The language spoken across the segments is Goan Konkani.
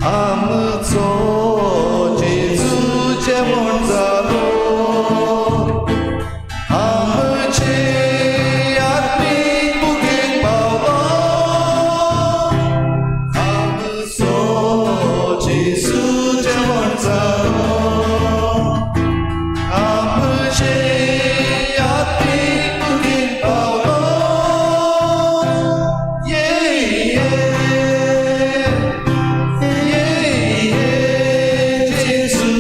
आमचो जेजू जेवण जालो, आमचे आत्मीक भुकेक पावलो. आमचो जेजू जेवण जालो, आमचे आत्मीक भुकेक पावलो. ये ये ये ये जेजू,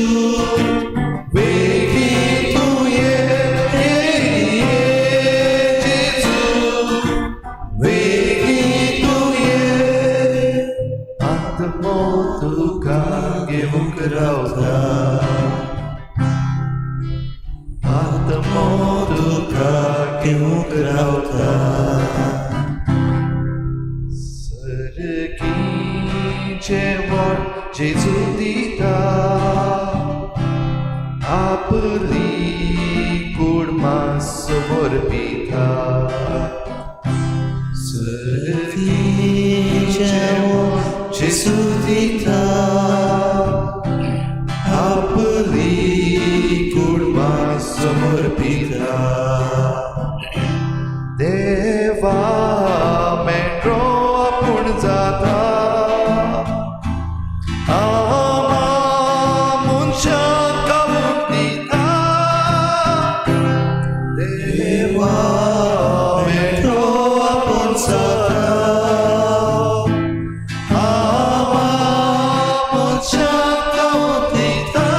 बेगीन तूं ये. ये ये जेजू, बेगीन तूं ये. आत्मो तुका घेवंक रावता, आत्मो तुका घेवंक रावता. सर्गी जेवण जेजू दिता, आपली कूड मास समर्पिता. सर्गी जेवण जेजू दिता, आपली कूड मास समर्पिता. देवा मेंढरो आपूण जाता, आमा मनशाक खावंक दिता. देवा मेंढरो आपूण जाता, आमा मनशाक खावंक दिता.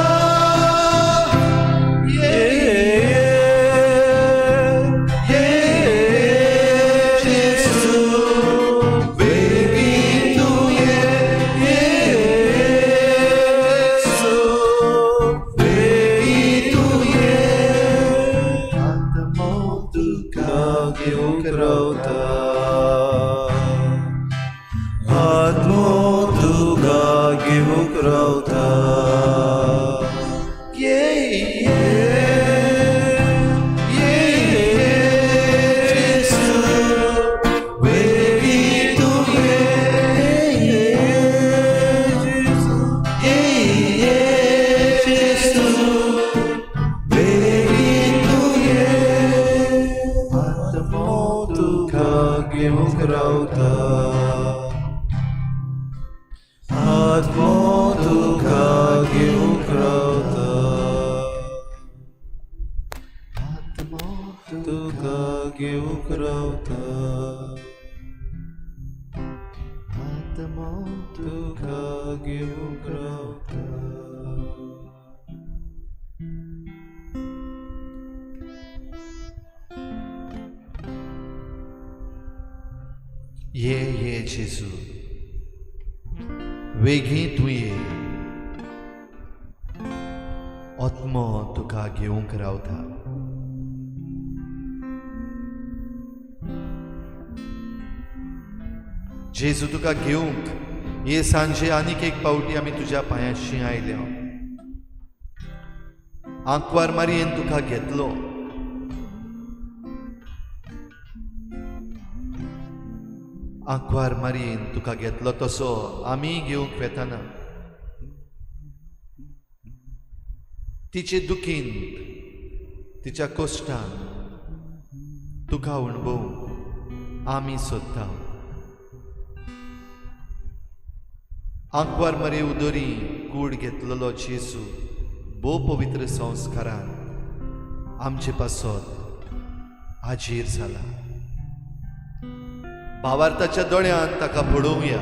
ये ये जेजू, बेगीन तूं ये. ये जेजू, बेगीन तूं ये. आत्मो तुका घेवंक रावता, आत्मो तुका घेवंक रावता. ये ये ये जेजू, बेगीन तूं ये. ये ये जेजू, बेगीन तूं ये. आत्मो तुका घेवंक रावता, आत्मो तुका घेवंक रावता. आत्मो तुका घेवंक रावता, आत्मो तुका घेवंक रावता. ये ये जेजू, वेगीं तूं ये. आत्मो तुका घेवंक रावता. जेजू, तुका घेवंक हे सांजे आनीक एक पावटी आमी तुज्या पांयाशी आयल्या. आंकवार मारयेन तुका घेतलो. आंकवार मारयेन तुका घेतलो तसो आमी घेवंक वेताना तिचे दुखीन, तिच्या कश्टान तुका अणभवूंक आमी सोदता. आंकवार मारये उदरी कूड घेतलेलो जेजू भोव पवित्र संस्कारान आमचे पासत हाजीर जाला. भावार्थाच्या दोळ्यान ताका पळोवया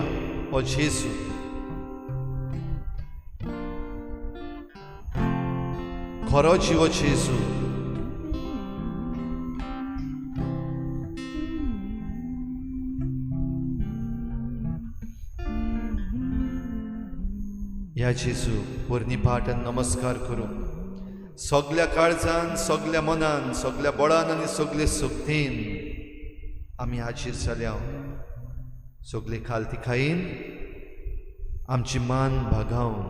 हो जेजू. खरो जिवो जेजू. ह्या जेजू पोरणी पाठ आनी नमस्कार करूंक सगल्या काळजान, सगल्या मनान, सगल्या बळान आनी सगले शक्तीन आमी हाजीर जाल्या. सगले खालती खाईन आमची मान भागावन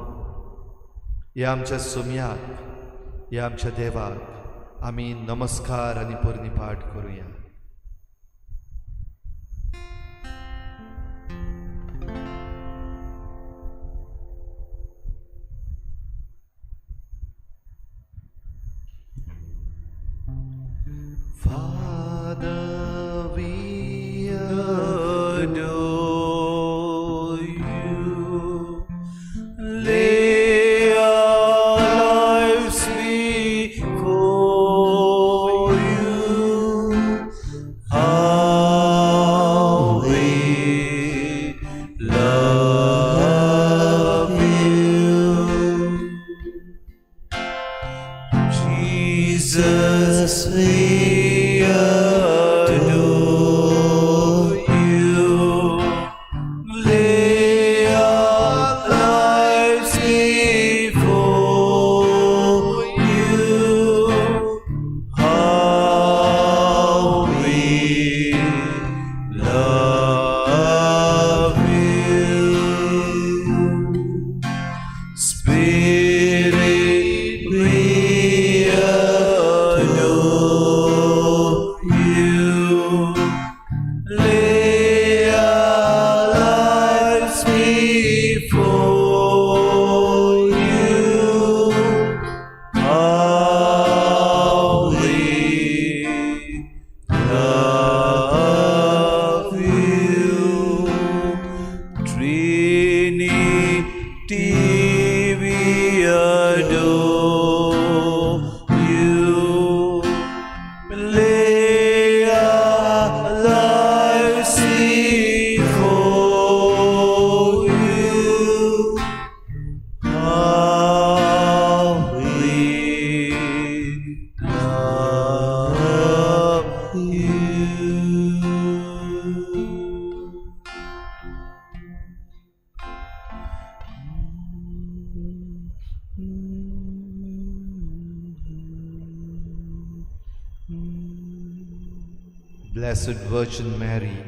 ह्या आमच्या सोम्याक, ह्या आमच्या देवाक आमी नमस्कार आनी पोरणी पाठ करुया. Father, we adore you. Lay our lives before you. How we love you. Jesus, we adore you. Lay our lives before you. How we love you. Spirit, we adore you. Lay our lives before you. How we love you. Trinity, we adore you. Lay our lives before you. How we love you. Blessed Virgin Mary,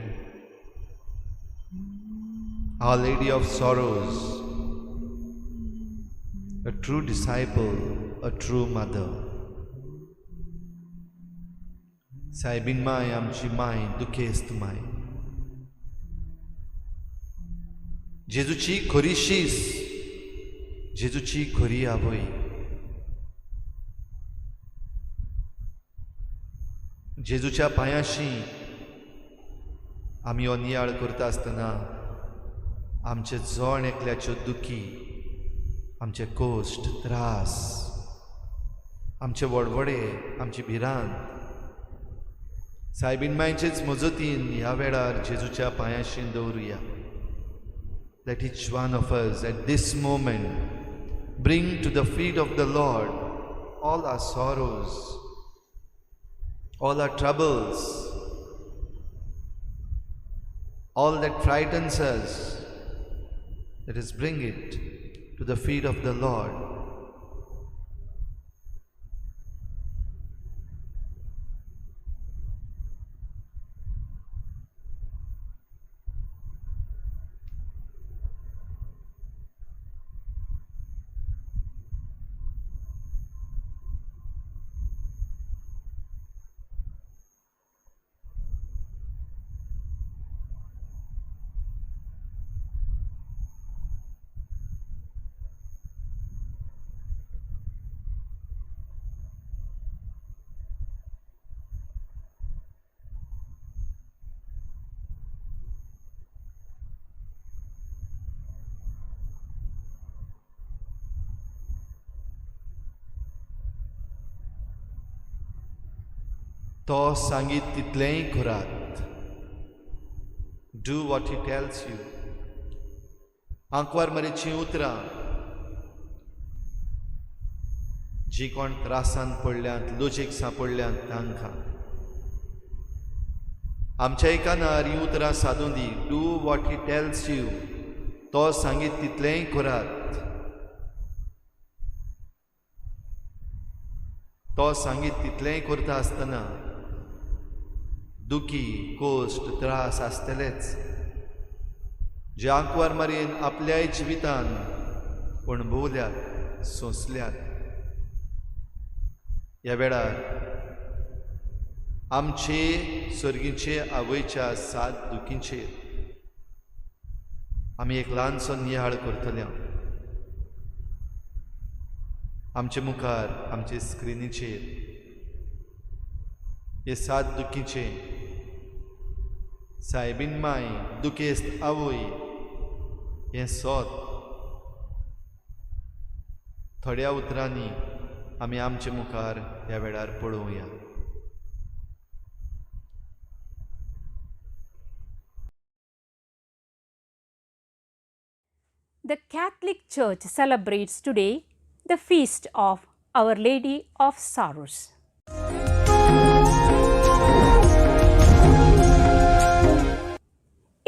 Our Lady of Sorrows, a true disciple, a true mother. Soybean my, आमची my, दुखेस्त my, जेजूची खरी शीस, जेजूची खरी आवय, जेजूच्या पांयाशी आमी हो नियाळ करता आसतना आमचे जण एकल्याच्यो दुखी, आमचे कश्ट, त्रास, आमचे वडवडे, आमची भिरांत सायबीन मायचेच मजतीन ह्या वेळार जेजूच्या पांयाशी दवरुया. Let each one of us at this moment bring to the feet of the Lord all our sorrows, all our troubles, all that frightens us. Let us bring it to the feet of the Lord. तो सांगीत तितलेंय करात. Do what he tells you. आंकवार मरेचीं उतरां जी कोण त्रासान पडल्यांत, लजेक सांपडल्यांत तांकां आमच्या कानार हीं उतरां सादूं दी. Do what he tells you. तो सांगीत तितलेंय करात. तो सांगीत तितलेंय करता आसतना दुखी, कोश्ट, त्रास आसतलेच जे आंकवार मारयेन आपल्याय जिवितान अणभवल्यात, सोंसल्यात. ह्या वेळार आमचे सर्गीचे आवयच्या सात दुखींचेर आमी एक ल्हानसो नियाळ करतले. आमचे मुखार आमचे स्क्रिनीचेर हे सात दुखीचे सायबीन माय दुखेस्त आवय हें सोत थोड्या उतरांनी आमी आमचे मुखार ह्या वेळार पळोवया. The Catholic Church celebrates today the feast of Our Lady of Sorrows.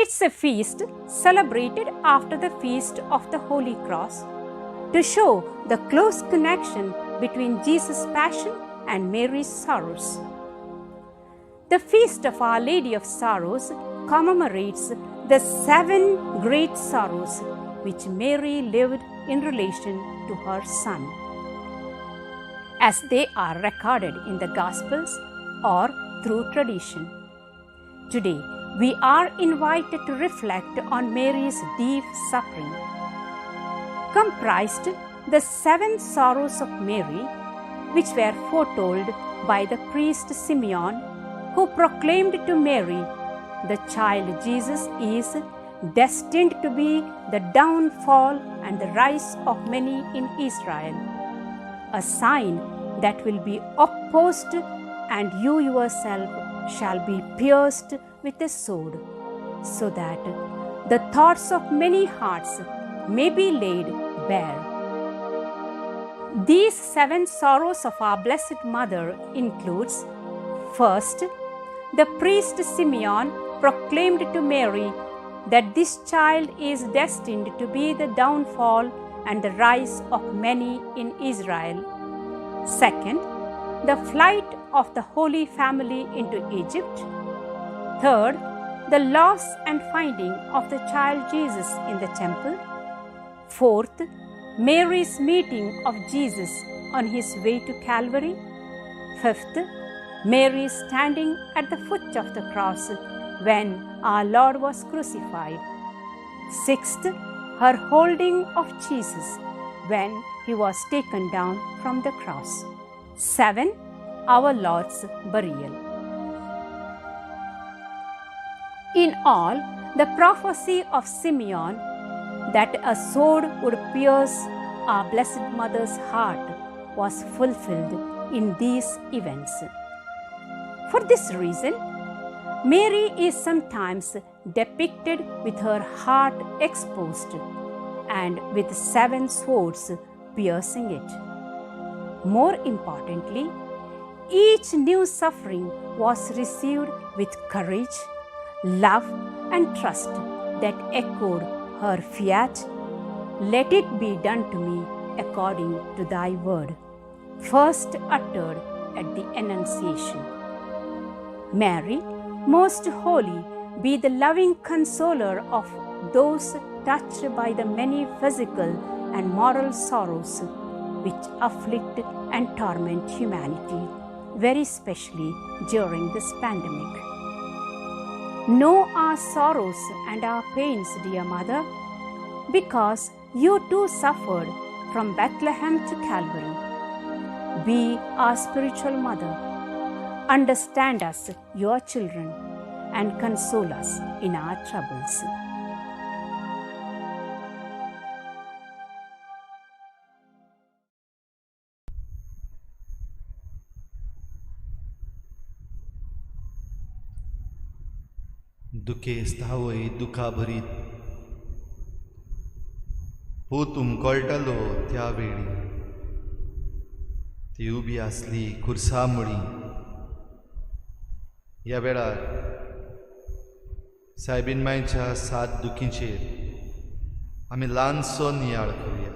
It's a feast celebrated after the feast of the Holy Cross to show the close connection between Jesus' passion and Mary's sorrows. The feast of Our Lady of Sorrows commemorates the 7 great sorrows which Mary lived in relation to her Son, as they are recorded in the Gospels or through tradition. Today, we are invited to reflect on Mary's deep suffering. Comprised the 7 sorrows of Mary, which were foretold by the priest Simeon, who proclaimed to Mary, the child Jesus is destined to be the downfall and the rise of many in Israel, a sign that will be opposed, and you yourself shall be pierced with a sword, so that the thoughts of many hearts may be laid bare. These 7 sorrows of our Blessed Mother includes, first, the priest Simeon proclaimed to Mary that this child is destined to be the downfall and the rise of many in Israel. Second, the flight of the Holy Family into Egypt. Third, the loss and finding of the child Jesus in the temple. Fourth, Mary's meeting of Jesus on his way to Calvary. Fifth, Mary standing at the foot of the cross when our Lord was crucified. Sixth, her holding of Jesus when he was taken down from the cross. 7, our Lord's burial. In all, the prophecy of Simeon that a sword would pierce our Blessed Mother's heart was fulfilled in these events. For this reason, Mary is sometimes depicted with her heart exposed and with 7 swords piercing it. More importantly, each new suffering was received with courage, love and trust that echoed her fiat, Let it be done to me according to thy word, first uttered at the Annunciation. Mary, most holy, be the loving consoler of those touched by the many physical and moral sorrows which afflict and torment humanity, very especially during this pandemic. Know our sorrows and our pains, dear Mother, because you too suffered from Bethlehem to Calvary. Be our spiritual mother. Understand us, your children, and console us in our troubles. दुखेस्त आवय दुखा भरीत पूत उमकळटालो त्या वेळी ती उबी आसली खुर्सा मुळी. ह्या वेळार सायबीन मायच्या सात दुखींचेर आमी ल्हानसो नियाळ करुया.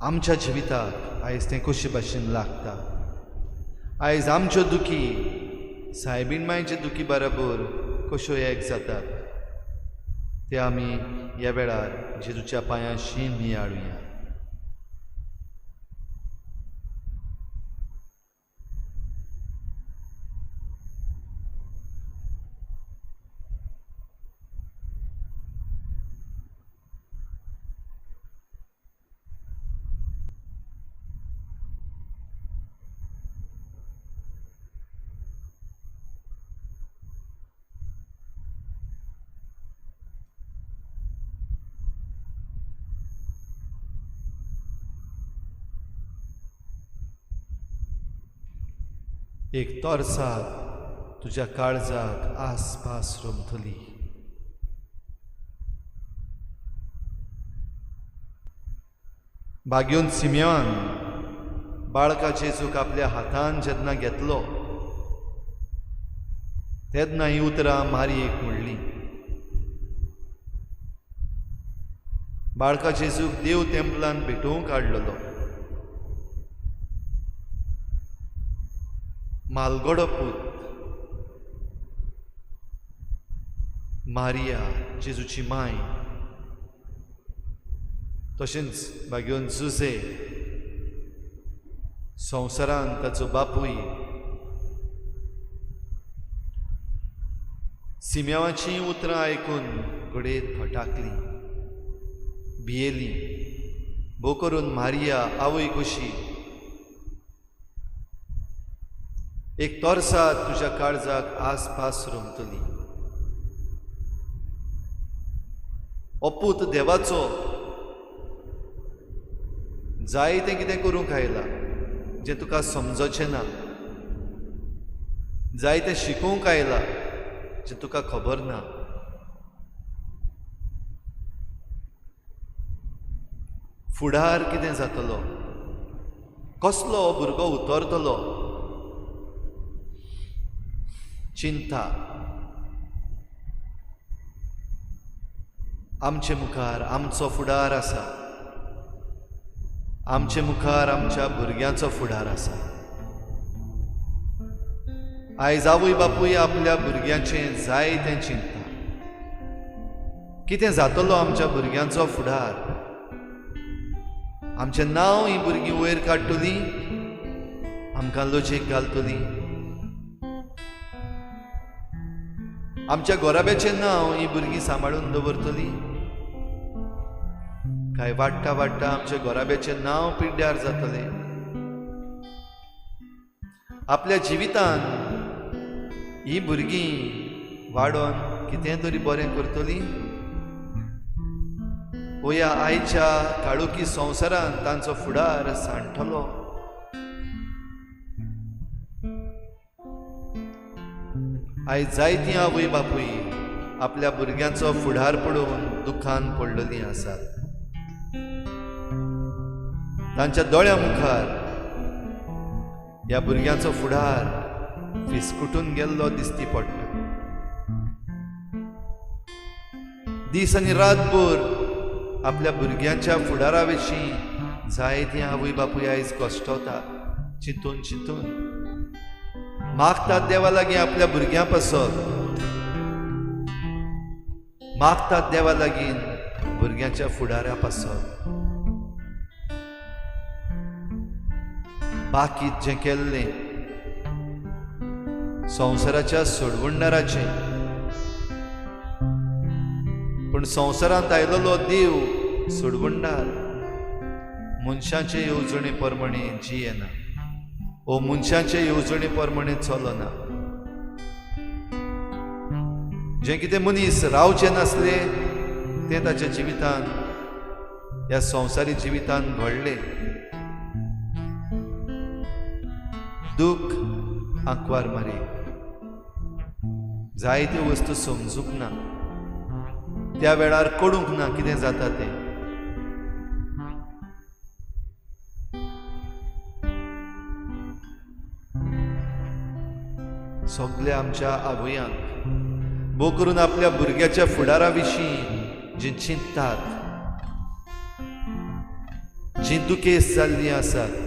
आमच्या जिविताक आयज तें कशे भाशेन लागता, आयज आमच्यो दुखी सायबीन मायचे दुखी बराबर कश्यो एक जातात ते आमी ह्या वेळार जेजूच्या पांयांशी नियाळुया. एक तोरसाद तुज्या काळजाक आसपास रोमतली. भाग्योन सिमियोन बाळका जेजूक आपल्या हातान जेन्ना घेतलो तेन्ना ही उतरां मारयेक म्हणली. बाळका जेजूक देव तेंपलान भेटोवंक हाडलेलो. मालगडो पूत मारिया जेजूची माय, तशेंच भाग्योन जुजे संवसारान ताचो बापूय, सिम्यावाचीं उतरां आयकून घडये थटाकली, भियेली. भोव करून मारिया आवय कशी एक तोरसाद तुज्या काळजाक आसपास रोमतली. अपूत देवाचो जाय तें कितें करूंक आयला जें तुका समजचें ना, जाय तें शिकोवंक आयला जें तुका खबर ना. फुडार कितें जातलो, कसलो भुरगो उतरतलो, चिंता आमचे मुखार आमचो फुडार आसा, आमचे मुखार आमच्या भुरग्यांचो फुडार आसा. आयज आवय बापूय आपल्या भुरग्यांचें जाय तें चिंता, कितें जातलो आमच्या भुरग्यांचो फुडार, आमचें नांव ही भुरगीं वयर काडटलीं, आमकां लजेक घालतलीं, आमच्या गोराब्याचें नांव ही भुरगीं सांबाळून दवरतलीं, काय वाडटा वाडटा आमच्या गोराब्याचें नांव पिड्ड्यार जातलें. आपल्या जिवितान ही भुरगीं वाडोवन कितें तरी बरें करतलीं. ह्या आयच्या काळोखी संवसारान तांचो फुडार सांडटलो. आयज जायतीं आवय बापूय आपल्या भुरग्यांचो फुडार पळोवन दुखान पडलेलीं आसात. तांच्या दोळ्या मुखार ह्या भुरग्यांचो फुडार फिसकुटून गेल्लो दिसती पडटा. दीस आनी रातभर आपल्या भुरग्यांच्या फुडारा विशीं जायतीं आवय बापूय आयज कश्टवतात, चिंतून चिंतून मागतात देवा लागीं आपल्या भुरग्यां पासत, मागतात देवा लागीं भुरग्यांच्या फुडारा पासत. बाकी जें केल्लें संवसाराच्या सोडवणदाराचें, पूण संवसारांत आयलेलो देव सोडवणदार मनशाचे येवजणे प्रमाणे जियेना ओ मनशाचे येवजणे प्रमाणे चलना. जें कितें मनीस रावचें नासलें तें ताच्या जिवितान, ह्या संवसारी जिवितान घडलें. दुःख आंकवार मारी जायत्यो वस्तू समजूंक ना, त्या वेळार कळूंक ना कितें जाता तें. सगल्या आमच्या आवयांक भोव करून आपल्या भुरग्याच्या फुडारा विशीं जी चिंततात, जी दुखेस्त जाल्लीं आसात,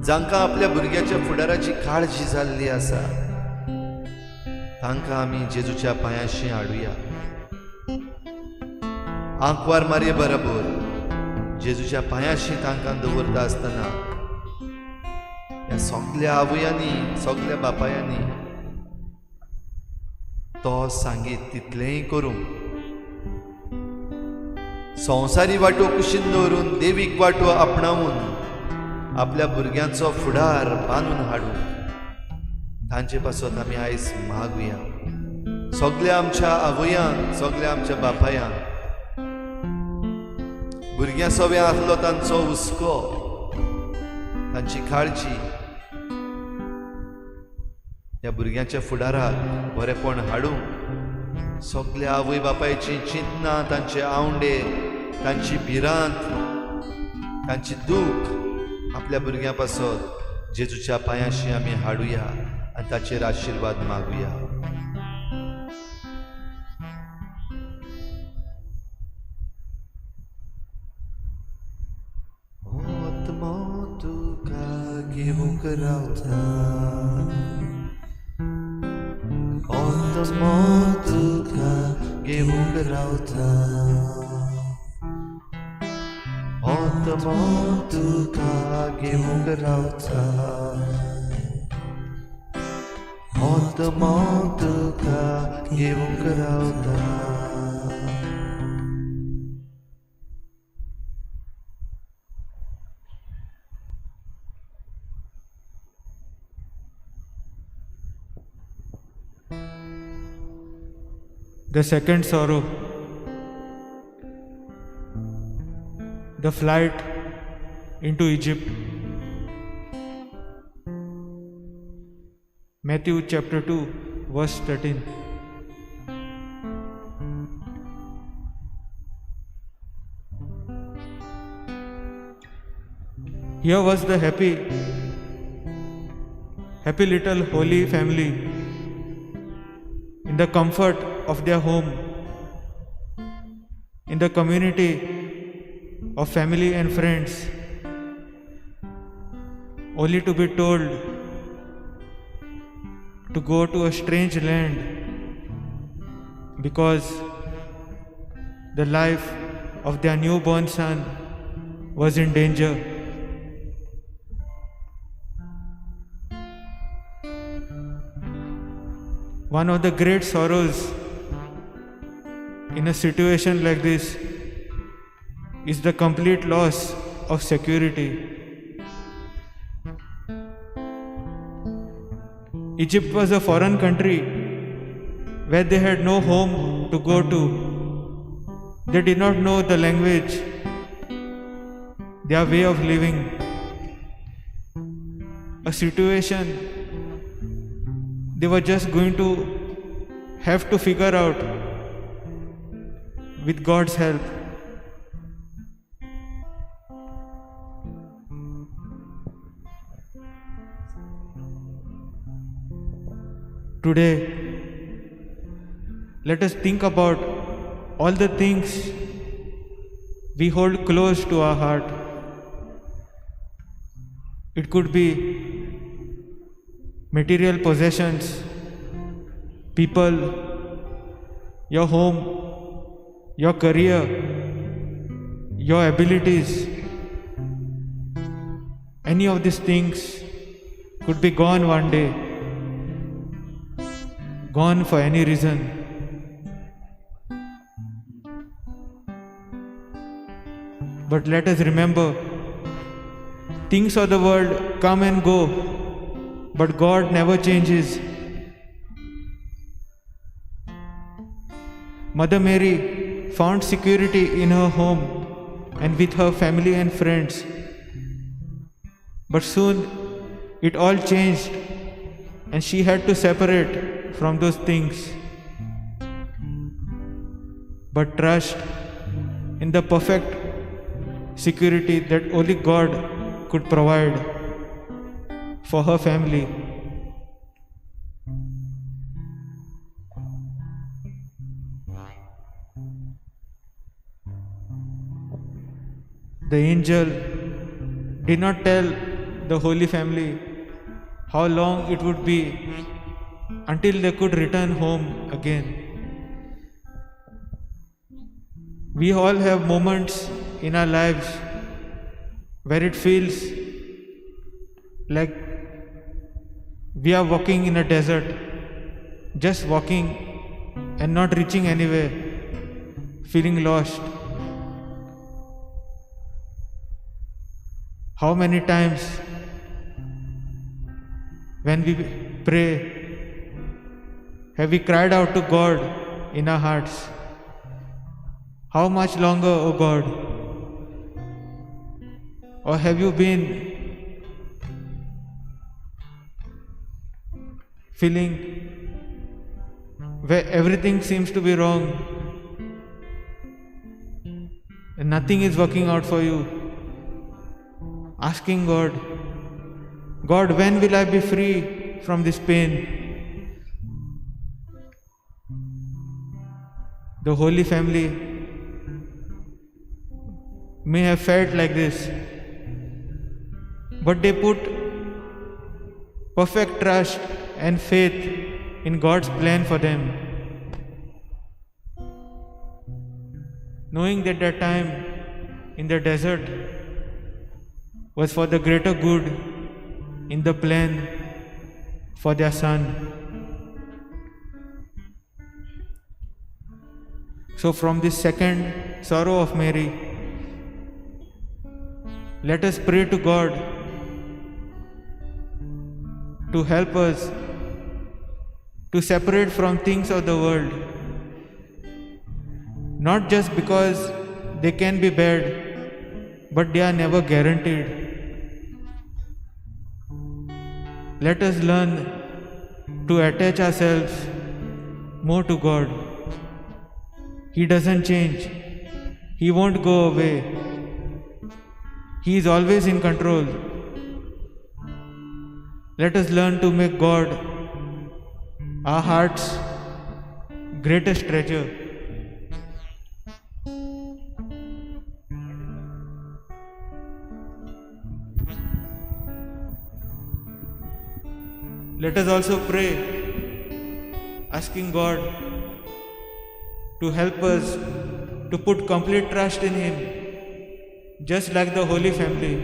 जांकां आपल्या भुरग्याच्या फुडाराची काळजी जाल्ली आसा, तांकां आमी जेजूच्या पांयांशी हाडुया. आंकवार मारये बरोबर जेजूच्या पांयांशी तांकां दवरता आसतना ह्या सगल्या आवयांनी, सगल्या बापायांनी तो सांगीत तितलेंय करूंक, संवसारी वाटो कुशीन दवरून देवीक वाटो आपणावन आपल्या भुरग्यांचो फुडार बांदून हाडूंक तांचे पासत आमी आयज मागुया. सगल्या आमच्या आवयांक, सगल्या आमच्या बापायांक, भुरग्यां सगळें आसलो तांचो हुस्को, तांची काळजी, ह्या भुरग्यांच्या फुडाराक बरेपण हाडूंक सगल्या आवय बापायची चिंतनां, तांचे आवंडे, तांची भिरांत, तांची दूख आपल्या भुरग्यां पासत जेजूच्या पांयाशी आमी हाडुया आनी ताचेर आशिर्वाद मागुया. आत्मो तुका घेवंक रावता, आत्मो तुका घेवंक रावता, आत्मो तुका घेवंक रावता, आत्मो तुका घेवंक रावता. The second sorrow, the flight into Egypt. Matthew chapter 2, verse 13. Here was the happy little holy family in the comfort of their home, in the community of family and friends, only to be told to go to a strange land because the life of their newborn son was in danger. One of the great sorrows in a situation like this is the complete loss of security. Egypt was a foreign country where they had no home to go to. They did not know the language, their way of living. A situation they were just going to have to figure out with God's help. Today, let us think about all the things we hold close to our heart. It could be material possessions, people, your home, your career, your abilities. Any of these things could be gone one day, gone for any reason. But let us remember, things of the world come and go, but God never changes. Mother Mary found security in her home and with her family and friends. But soon it all changed and she had to separate from those things. But trust in the perfect security that only God could provide for her family. The angel did not tell the Holy Family how long it would be until they could return home again. We all have moments in our lives where it feels like we are walking in a desert, just walking and not reaching anywhere, feeling lost. How many times when we pray have we cried out to God in our hearts? How much longer, O God? Or have you been feeling where everything seems to be wrong and nothing is working out for you, asking God, God, when will I be free from this pain? The Holy Family may have felt like this, but they put perfect trust and faith in God's plan for them, knowing that their time in the desert was for the greater good in the plan for their son. So from this second sorrow of Mary, let us pray to God to help us to separate from things of the world, not just because they can be bad, but they are never guaranteed. Let us learn to attach ourselves more to God. He doesn't change. He won't go away. He is always in control. Let us learn to make God our heart's greatest treasure. Let us also pray, asking God to help us to put complete trust in Him, just like the Holy Family.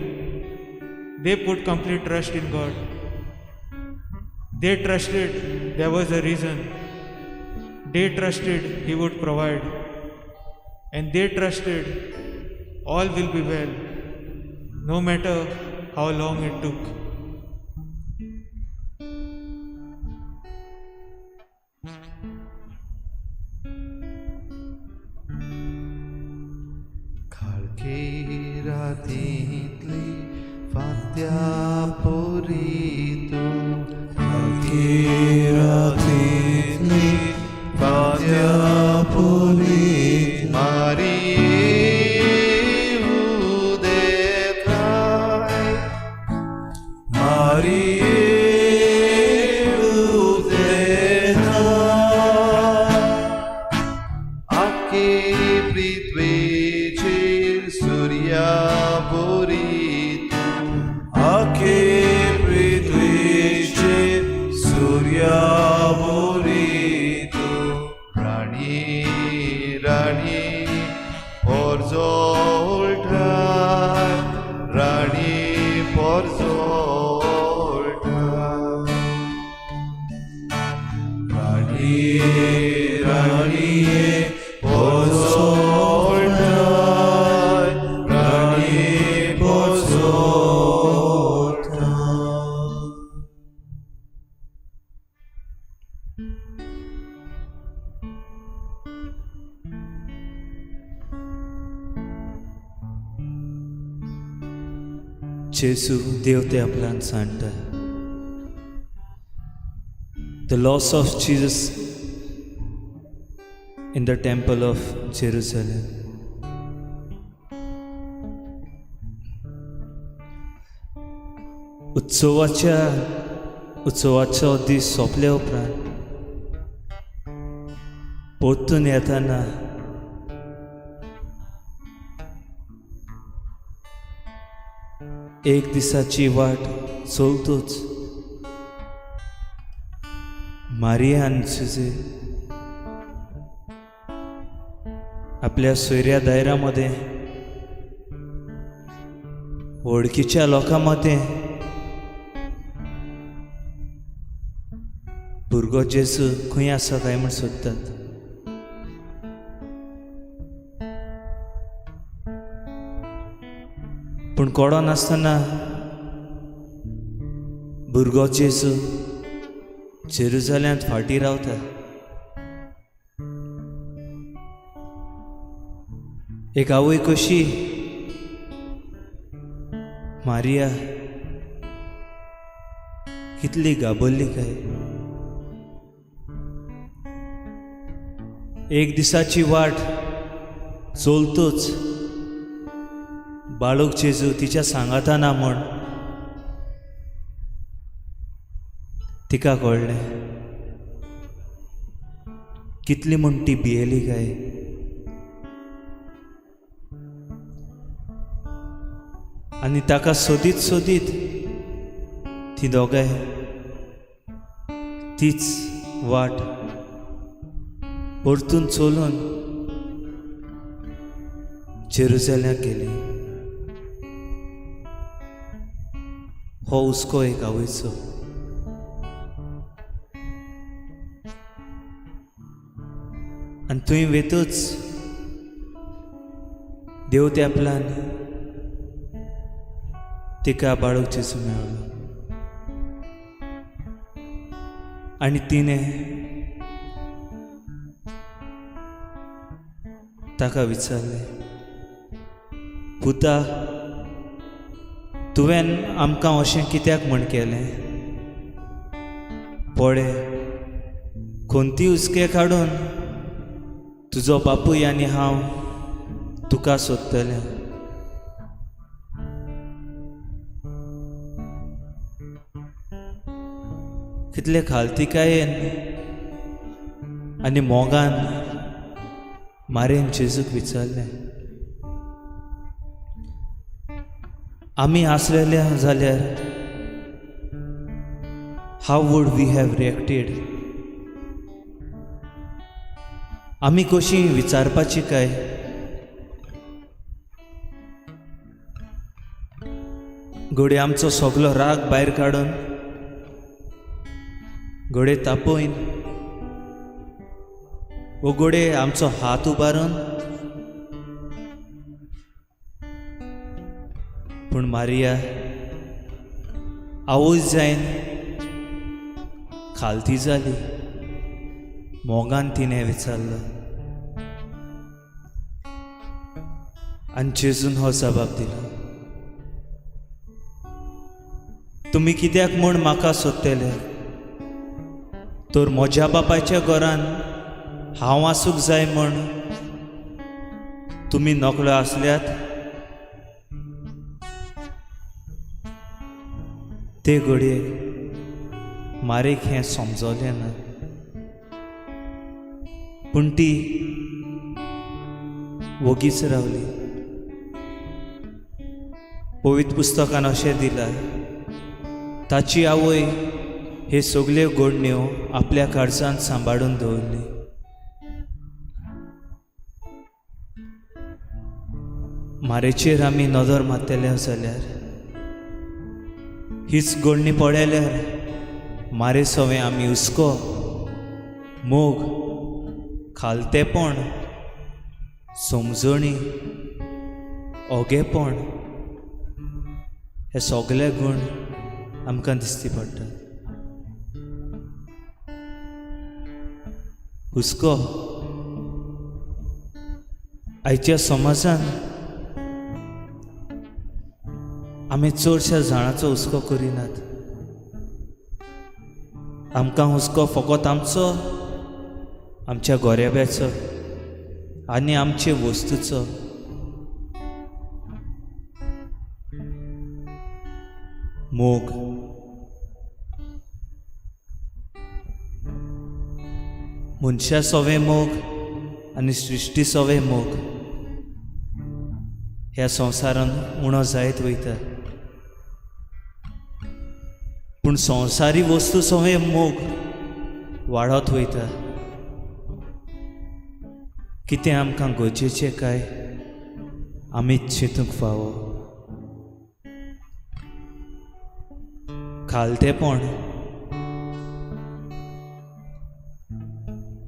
They put complete trust in God. They trusted there was a reason. They trusted He would provide. And they trusted all will be well, no matter how long it took. काळखे रातींतली फांत्या परी तूं, काळखे रातींतली फांत्या परी, मारिये उदेताय, मारिये उदेताय, आखे पृथ्वेचेर सुर्या बरी तूं, आखे पृथ्वेचेर सुर्या बरी तूं, राणी राणी पोरजोळटाय, राणी पोरजोळटाय, राणी राणी पोरजोळटाय, राणी पोरजोळटाय. जेसू देव ते आपल्यान सांगता. The loss of Jesus in the temple of Jerusalem. उत्सवाचो दीस सोंपले उपरांत परतून येताना एक दिसाची वाट चलतूच मारिया आनी सुजे आपल्या सोयऱ्या दायऱ्या मदें, वळखीच्या लोकां मदें भुरगो जेजू खंय आसा काय म्हूण सोदतात. पूण कोडो नासतना भुरगो जेजू जेरुजाल्यांत फाटीं रावता. एक आवय कशी मारिया कितली घाबरली काय. एक दिसाची वाट चलतूच बाळूक जेजू तिच्या सांगाता ना म्हण तिका कळ्ळें. कितली म्हण ती भियेली काय. आनी ताका सोदीत सोदीत ती दोगांय तीच वाट परतून चलून जेरुजल्याक गेली. हो हुस्को एक आवयचो. आनी थंय वेतूच देव त्या प्लान तिका बाळूक जेजू मेळ्ळो आनी तिणें ताका विचारलें, पुता तुवें आमकां अशें कित्याक म्हण केलें? पळय खंती हुस्के काडून तुजो बापूय आनी हांव तुका सोदतलें. कितले खालतिकायेन आनी मोगान मारेन जेजूक विचारलें. आमी आसलेले जाल्यार how would we have reacted? आमी कशी विचारपाची काय? घडये आमचो सगलो राग भायर काडून, घडये तापोवन, वो घडये आमचो हात उबारून. पूण मारिया आवय जायन खालती जाली. मोगान तिणें विचारलो आनी जेजून हो जबाब दिलो, तुमी कित्याक म्हूण म्हाका सोदतले? तर म्हज्या बापायच्या घरान हांव आसूंक जाय म्हूण तुमी नकळो आसल्यात? ते घडयेक मारीक हें समजलें ना, पूण ती वोगीच रावली. पवित्र पुस्तकान अशें दिलां, ताची आवय हे सगल्यो घडण्यो आपल्या काळजांत सांबाळून दवरली. मारेचेर आमी नदर मारतले जाल्यार हीच घडणी पळयल्यार मारे सवें आमी हुस्को, मोग, खालतेपण, समजणी, ओगेपण हे सगले गूण आमकां दिसती पडटात. हुस्को आयच्या समाजान आमी चडश्या जाणांचो हुस्को करिनात. आमकां हुस्को फकत आमचो, आमच्या गोरेब्याचो आनी आमचे वस्तूचो. मोग मनशा सवे मोग आनी सृश्टी सवे मोग ह्या संवसारान उणो जायत वयता, पूण संवसारी वस्तू सवे मोग वाडत वयता. कितें आमकां गरजेचें काय आमी चिंतूंक फावो. खालतेपण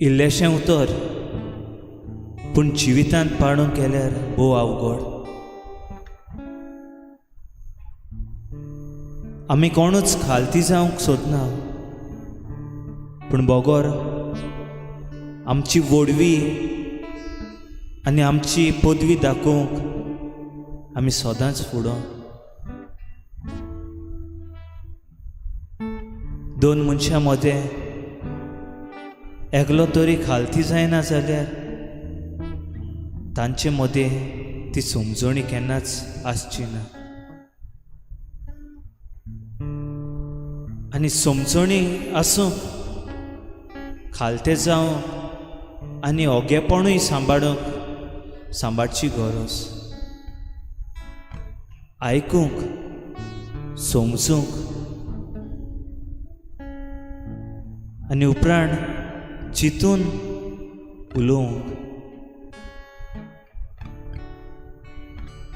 इल्लेशें उतर पूण जिवितांत पाडूंक गेल्यार भोव अवघड. आमी कोणूच खालती जावंक सोदना, पूण बगर आमची व्हडवी आनी आमची पदवी दाखोवंक आमी सदांच फुडो. दोन मनशां मदें एकलो तरी खालती जायना जाल्यार तांचे मदें ती समजणी केन्नाच आसची ना. आनी समजणी आसूंक, खालते जावंक आनी ओगेपणूय सांबाळूंक सांबाळची गरज, आयकूंक, समजूंक आनी उपरांत चिंतून उलोवंक.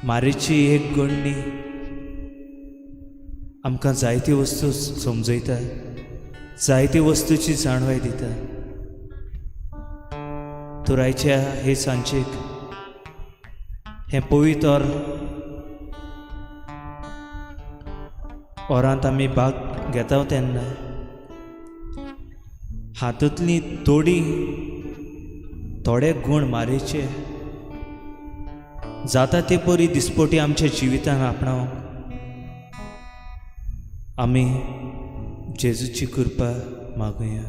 मारीची एक गण्णी आमकां जायती वस्तू समजयता, जायती वस्तूची जाणवाय दिता. तर आयच्या हे सांजेक हें पवित्र ओरांत आमी भाग घेता तेन्ना हातूंतली थोडी थोडे गूण मारेचे जाता ते परी दिसपटी आमच्या जिवितान आपणावंक आमी जेजूची कृपा मागुया.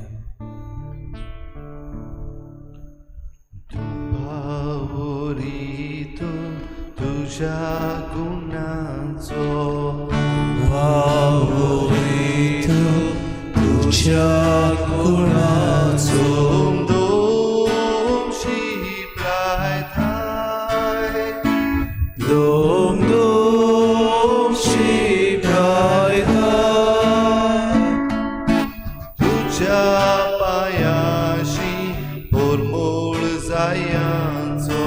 दुबावरीतो तुज्या गुणांचो, भावरीतो तुज्या गुणाचो, दोम शिपलायताय, दोम दोम शिपलायताय, तुज्या पायांशी परमळ जायांचो,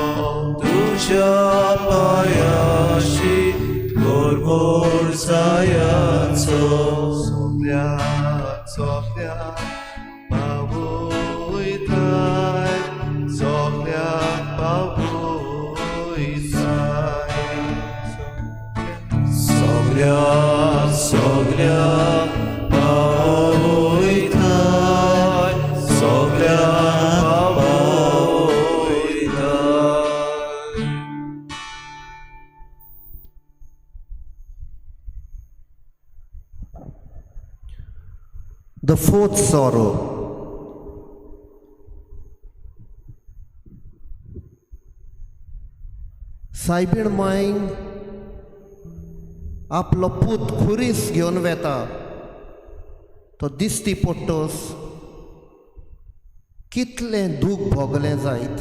तुज्या पायांशी परमळ जायांचो, सगल्या सगल्या पावयताय, सगल्याक पावयताय, सगल्या सगल्या पावयताय, सगल्या पावयताय. The fourth sorrow. सायबीण मायन आपलो पूत खुरीस घेवन वेता तो दिसती पडटस कितलें दूख भोगलें जायत.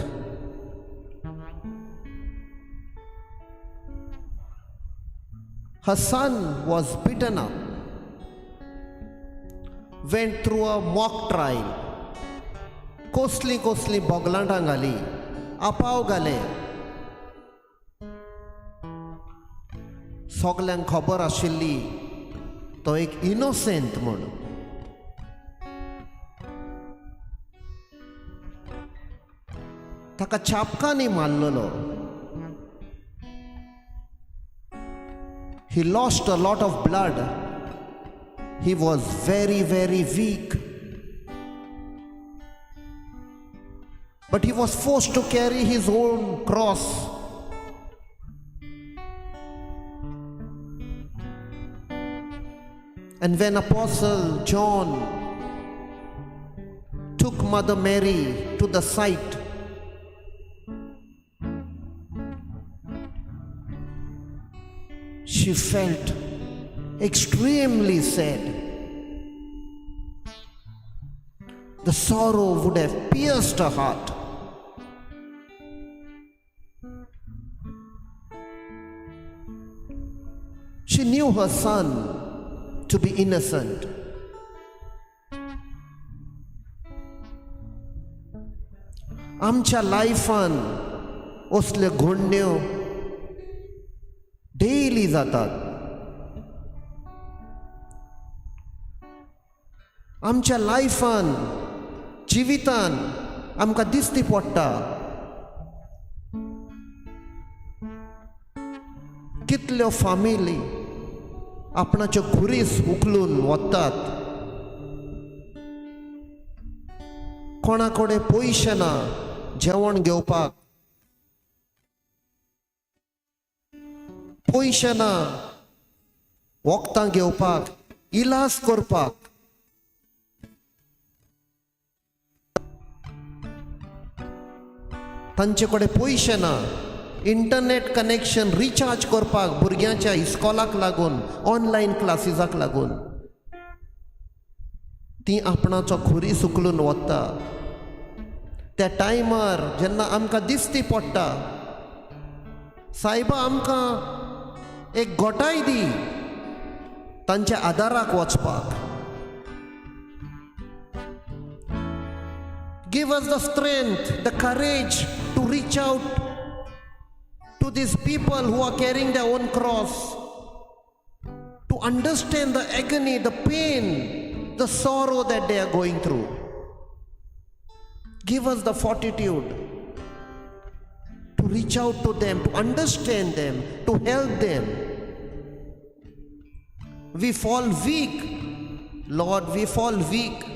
Her son was beaten up, went through a mock trial. कसलीं कसलीं बोगलांटां घाली, आपाव घाले. सगल्यांक खबर आशिल्ली तो एक इनोसेंट म्हूण. ताका चापकांनी मारलेलो. He lost a lot of blood. He was very, very weak. But he was forced to carry his own cross. And when Apostle John took Mother Mary to the site, she felt extremely sad. The sorrow would have pierced her heart. She knew her son to be innocent. आमच्या लायफान असल्यो घडण्यो डेली जातात. आमच्या लायफान, जिवितान आमकां दिसती पडटा कितल्यो फामिली आपणाच्यो खुरीस उखलून वतात. कोणा कडेन पयशे ना जेवण घेवपाक, पयशे ना वखदां घेवपाक, इलाज करपाक. तांचे कडेन पयशे ना इंटरनेट कनेक्शन रिचार्ज करपाक भुरग्यांच्या इस्कॉलाक लागून, ऑनलायन क्लासीसाक लागून. ती आपणाचो खुरीस उखलून वता. त्या टायमार जेन्ना आमकां दिसती पडटा, सायबा आमकां एक गोटाय दी तांच्या आदाराक वचपाक. Give us the strength, the courage to reach out to these people who are carrying their own cross, to understand the agony, the pain, the sorrow that they are going through. Give us the fortitude to reach out to them, to understand them, to help them. We fall weak, Lord, we fall weak.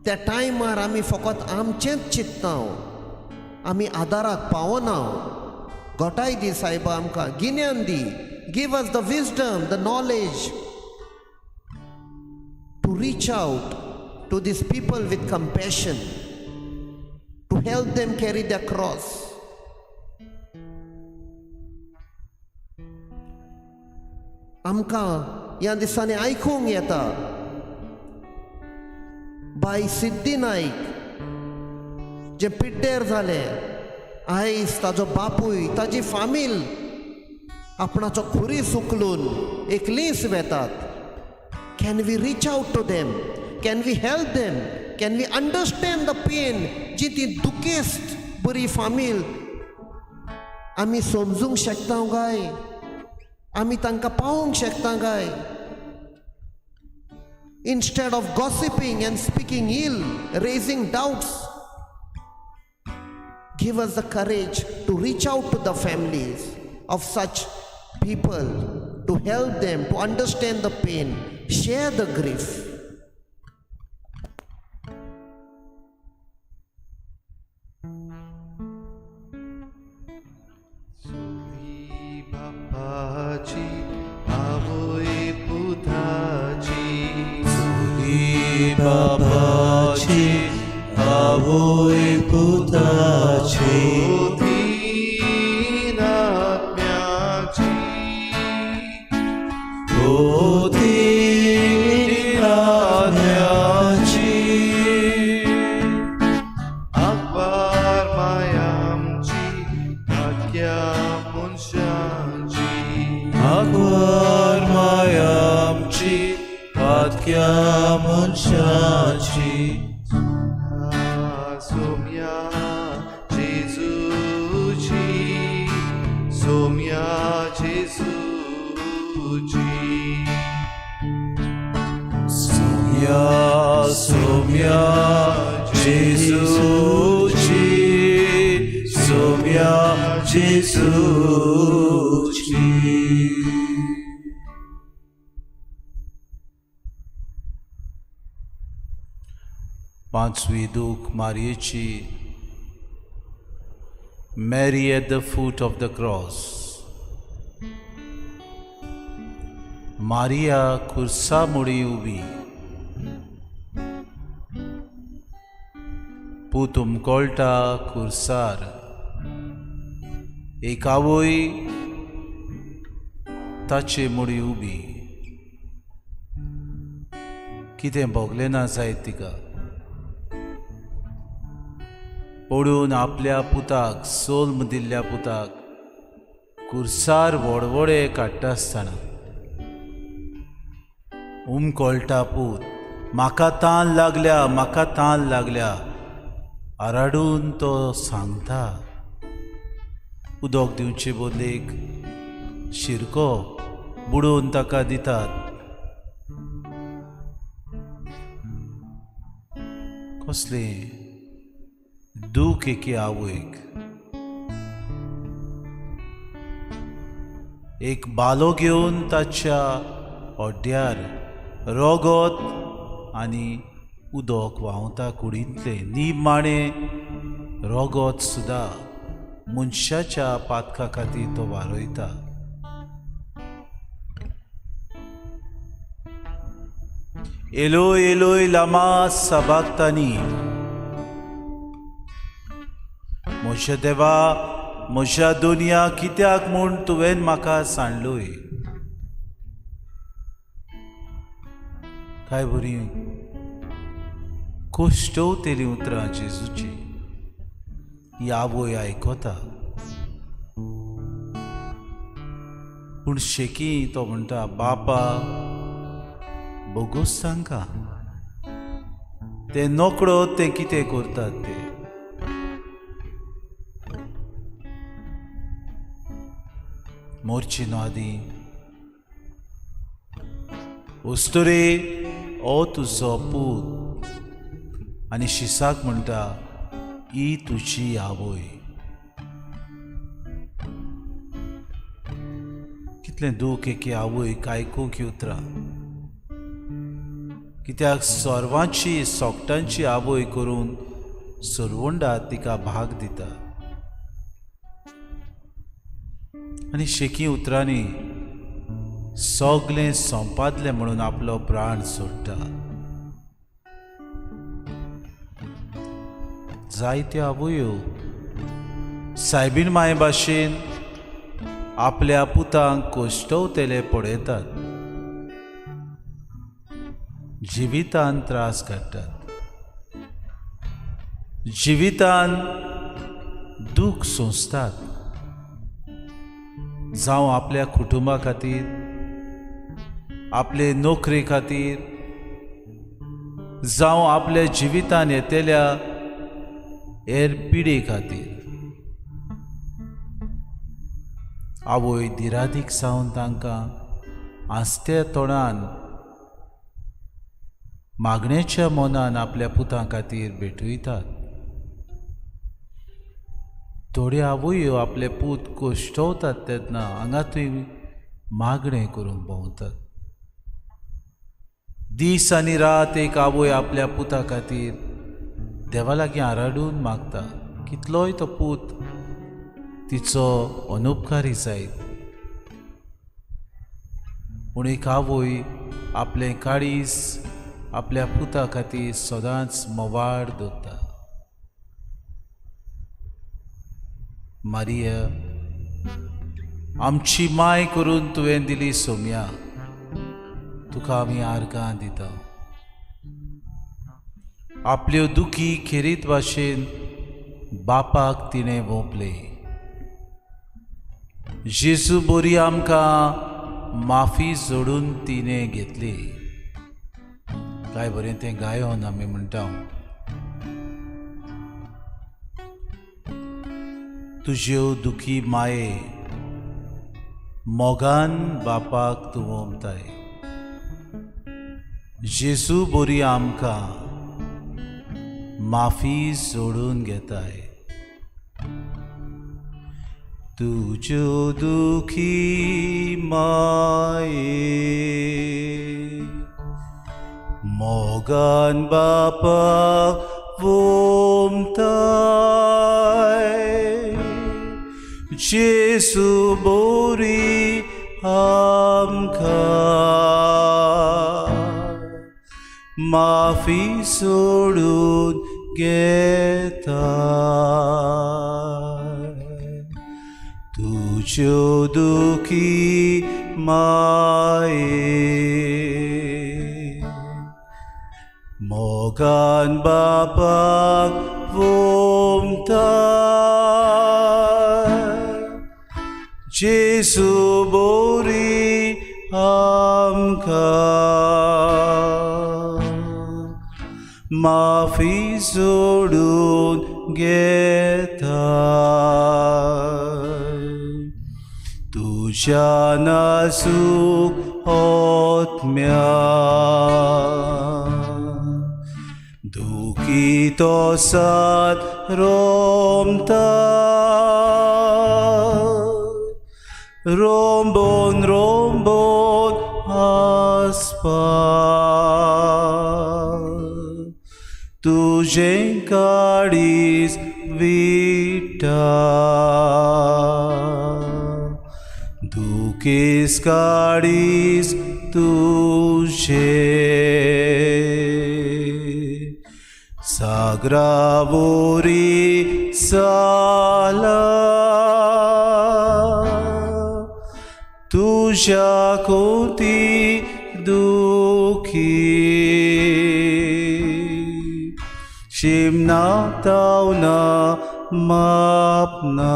त्या टायमार आमी फकत आमचेंच चिंतना, आमी आदाराक पावना. घटाय दी सायबा आमकां, गिन्यान दी. Give us the wisdom, the knowledge to reach out to these people with compassion, to help them carry their cross. आमकां ह्या दिसांनी आयकूंक येता, बाय सिद्धी नायक जे पिड्डेर जाले, आयज ताजो बापूय, ताजी फामील आपणाचो खुरीस उखलून एकलीच वेतात. Can we reach out to them? Can we help them? Can we understand the pain जी ती दुखेस्त बरी फामील आमी समजूंक शकता काय? आमी तांकां पावोवंक शकता काय? Instead of gossiping and speaking ill, raising doubts, give us the courage to reach out to the families of such people, to help them, to understand the pain, share the grief. Choli बापाची, आवय पुताची, चोली बाबाची, आवय पुताची, तीन आत्म्याची, ओ तीन आत्म्याची, आकवार मायामची, धाकट्या मनशांची, आगवार मायामची, पातक्या मनशाची, सोम्या जेजूची, सोम्या जेजूची, सोम्या सोम्या जेजूची, सोम्या जेजूची. पांचवी दूख मारयेची. Mary at the foot of the cross. Maria खुर्सा मुडी उबी. पूत उमकोळटा खुर्सार. एक आवय ताचे मुडी उबी. कितें भोगलें ना जायत तिका. पडून आपल्या पुताक, सोल्म दिल्ल्या पुताक कुर्सार वडवडे काडटा आसतना उमकोळटा पूत, म्हाका तान लागल्या, म्हाका तान लागल्या, आराडून तो सांगता. उदक दिवचे बदलेक शिरको बुडोवन ताका दितात. कसलें दूख एके आवयक. एक बालो घेवन ताच्या हड्ड्यार रोगोत आनी उदक व्हांवता कुडींतलें. निमाणें रोगोत सुद्दां मनशाच्या पातका खातीर तो वारयता. एलोय एलोय लामा सबाक्तानी. म्हज्या देवा, म्हज्या दुनिया कित्याक म्हूण तुवें म्हाका सांडलोय? काय बरी कोश्टवतेलीं उतरां जेजूची ही आवय आयकता. पूण शेकी तो म्हणटा, बापा बोगोस तांकां, ते नोकळो ते कितें करतात ते. मोरची न्हू आदी उस्तुरे ओ तुजो पूत, आनी शिसाक म्हणटा ही तुजी आवय. कितलें दूख एके आवयक आयकूंक ही उतरां, कित्याक सर्वांची सोगटांची आवय करून सरवंडा तिका भाग दिता. आनी शेकी उतरांनी सगलें संपादलें म्हणून आपलो प्राण सोडटा. जायत्यो आवयो सायबीण माये भाशेन आपल्या पुतांक कोश्टवतेले पळयतात, जिवितान त्रास काडटात, जिवितान दूख सोंसतात, जावं आपल्या कुटुंबा खातीर, आपले नोकरे खातीर, जावं आपल्या जिवितान येतल्या हेर पिडे खातीर. आवय दिरादीक जावन तांकां आस्त्या तोंडान मागण्याच्या मनान आपल्या पुतां खातीर भेटयतात. थोड्यो आवयो आपले पूत कोश्टवतात तेन्ना हांगा थंय मागणें करूंक भोंवतात. दीस आनी रात एक आवय आपल्या पुता खातीर देवा लागीं आराडून मागता, कितलोय तो पूत तिचो अनुपकारी जायत. पूण एक आवय आपलें काळीज आपल्या पुता खातीर सदांच मोवाळ दवरता. मारिया आमची माय करून तुवें दिली सोम्या, तुका आमी आर्गां दिता. आपल्यो दुखी खेरीत भाशेन बापाक तिणें वोंपले. जेजू बोरी आमकां माफी जोडून तिणें घेतली. काय बरें तें गायोन आमी म्हणटा, तुज्यो दुखी माये मोगान बापाक तूं वोमताय. जेजू बोरी आमकां माफी जोडून घेताय. तुज्यो दुखी माये मोगान बापाक वोमताय. जेजू बोरी आमकां माफी सोडून घेता. तुज्यो दुखी माये मोगान बापाक वोमता. जेजू बोरी आमकां माफी जोडून घेता. तुज्या नाजूक आत्म्या दुखी तो सात रोमता. रोंबोन रोंबोन आसपा तुजें काळीज विटा. दुखेस काळीज तुजें सागरावरी साता. तुज्या कोती दुखी शिमना तावना मापना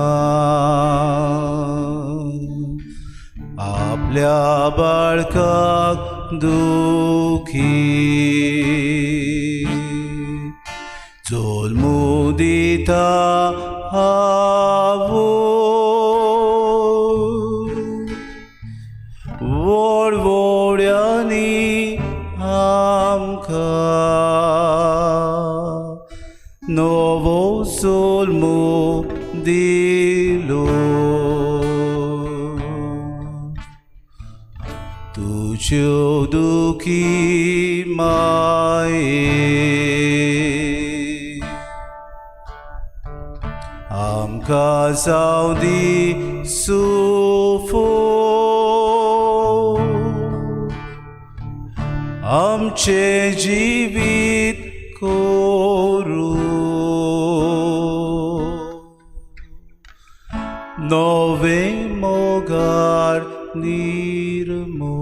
आपल्या बाळकाक दुखी जल्मू दिता आवय व्हड व्हड्यांनी आमकां नवो जल्मू दिलो तुज्यो दुखी माये आमकां जावं दी सुफो आमचें जिवीत करूं नवें मोगार निर्मो.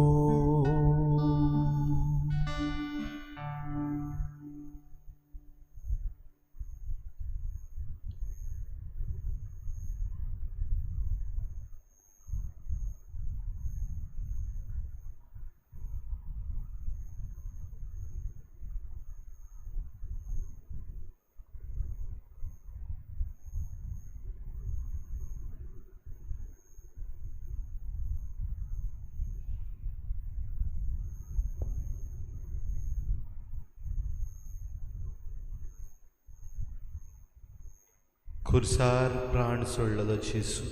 खुर्सार प्राण सोडलेलो जेजू,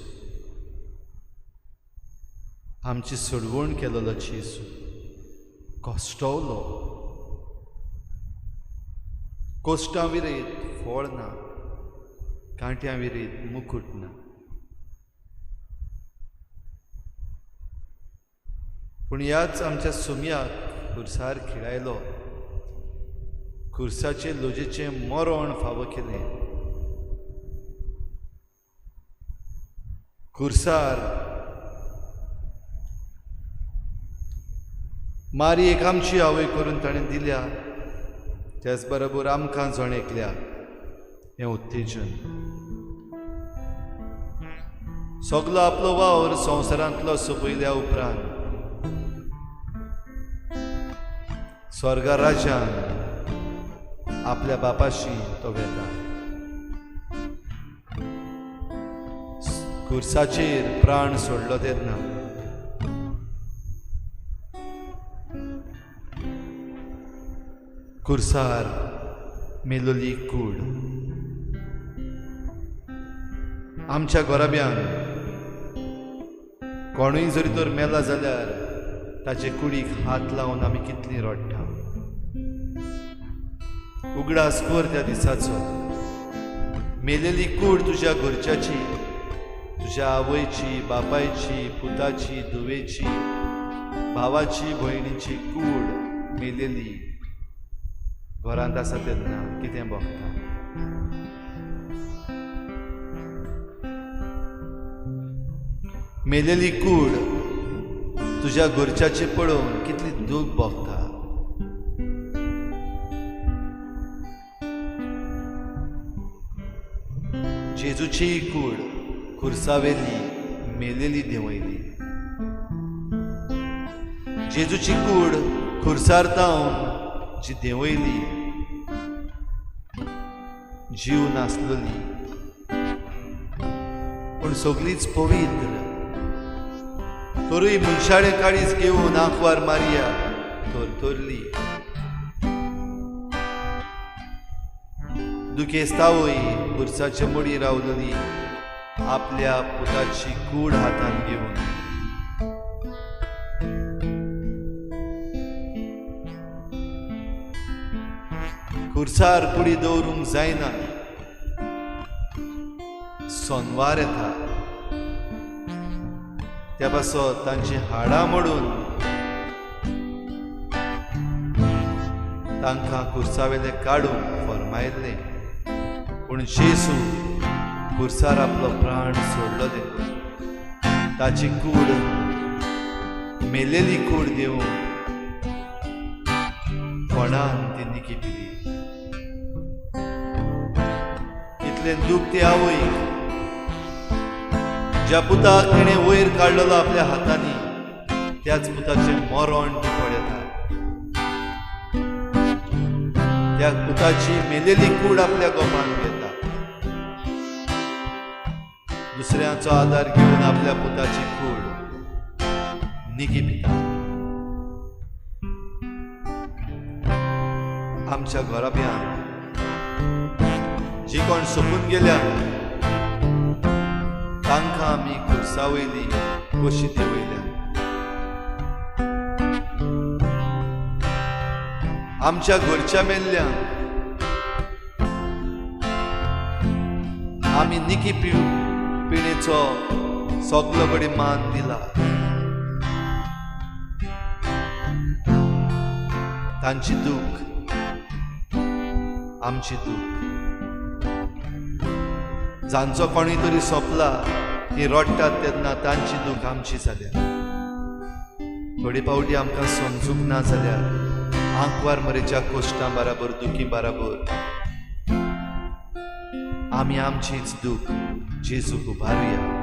आमची सोडवण केलेलो जेजू कश्टवलो, कोश्टां विरयत फळ ना, कांट्यां विरयत मुकूट ना, पूण ह्याच आमच्या सुमयाक खुर्सार खिळायलो, खुर्साचे लोजेचें मरण फावो केलें, खुर्सार मारी एक आमची आवय करून ताणें दिल्या, त्याच बरोबर आमकां जण एकल्या हें उत्तेजन. सगलो आपलो वावर संवसारांतलो सोंपयल्या उपरांत स्वर्गा राजान आपल्या बापाशी तो वेता, खुर्साचेर प्राण सोडलो तेन्ना खुर्सार मेलोली कूड आमच्या घराब्यान कोणूय जरी तर मेला जाल्यार ताचे कुडीक हात लावन आमी कितली रडटा. उगडास कर त्या दिसाचो, मेलेली कूड तुज्या घरच्याची, तुज्या आवयची, बापायची, पुताची, धुवेची, भावाची, भयणीची कूड मेलेली घरांत आसा तेन्ना कितें भोगता. मेलेली कूड तुज्या घरच्याची पळोवन कितली दूख भोगता. जेजूची कूड खुर्सावेली मेलेली देंवयली, जेजूची कूड खुर्सार तावन जी देंवयली, जीव नासलोली पूण सगळीच पवित्र, तरूय मनशाळे काळीज घेवन आंकवार मारिया थरथरली. दुखेस्तावय खुर्साचे मडी रावलली आपल्या पुताची कूड हातान घेवन. खुर्सार कुडी दवरूंक जायना, सोनवार येता, त्या पासत तांची हाडां मोडून तांकां खुर्सावेले काडूंक फर्मायल्लें, पूण जेजू खुर्सार आपलो प्राण सोडलो देखून ताची कूड मेलेली कूड दिवन कोणान ती निकी पिली. इतलें दूख ती आवयक, ज्या पुताक तिणें वयर काडलेलो आपल्या हातांनी, त्याच पुताचें मरण ती पळयता. त्या पुताची मेलेली कूड आपल्या गोपान घेता. दुसऱ्याचो आदार घेवन आपल्या पुताची कूड निकी पिता. आमच्या घराब्यांत जी कोण सोंपून गेल्या तांकां आमी खुर्सा वयली कशी देंवयल्या. आमच्या घरच्या मेल्ल्यांक आमी निकी पिणेचो सगलो कडेन मान दिला. तांची दूख आमची दूख. जांचो कोणूय तरी सोंपला ती रडटात तेन्ना तांची दूख आमची जाल्या. थोडे फावटी आमकां समजूंक ना जाल्यार आंकवार मरेच्या कोश्टां बराबर, दुखी बराबर आमी आमचीच दूख जेजूक उबारुया.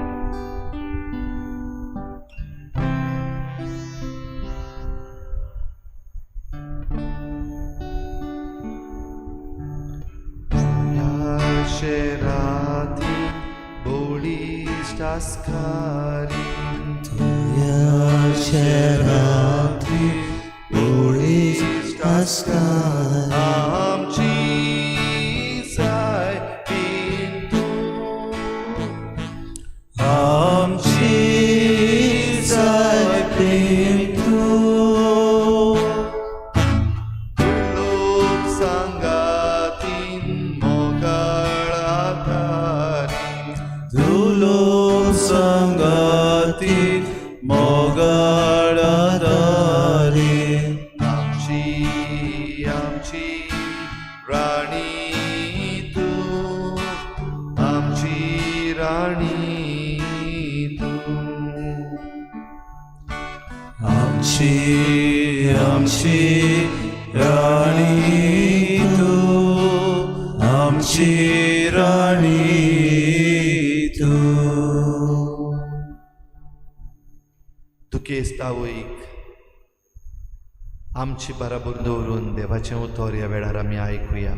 आमची बराबर दवरून देवाचें उतर ह्या वेळार आमी आयकुया.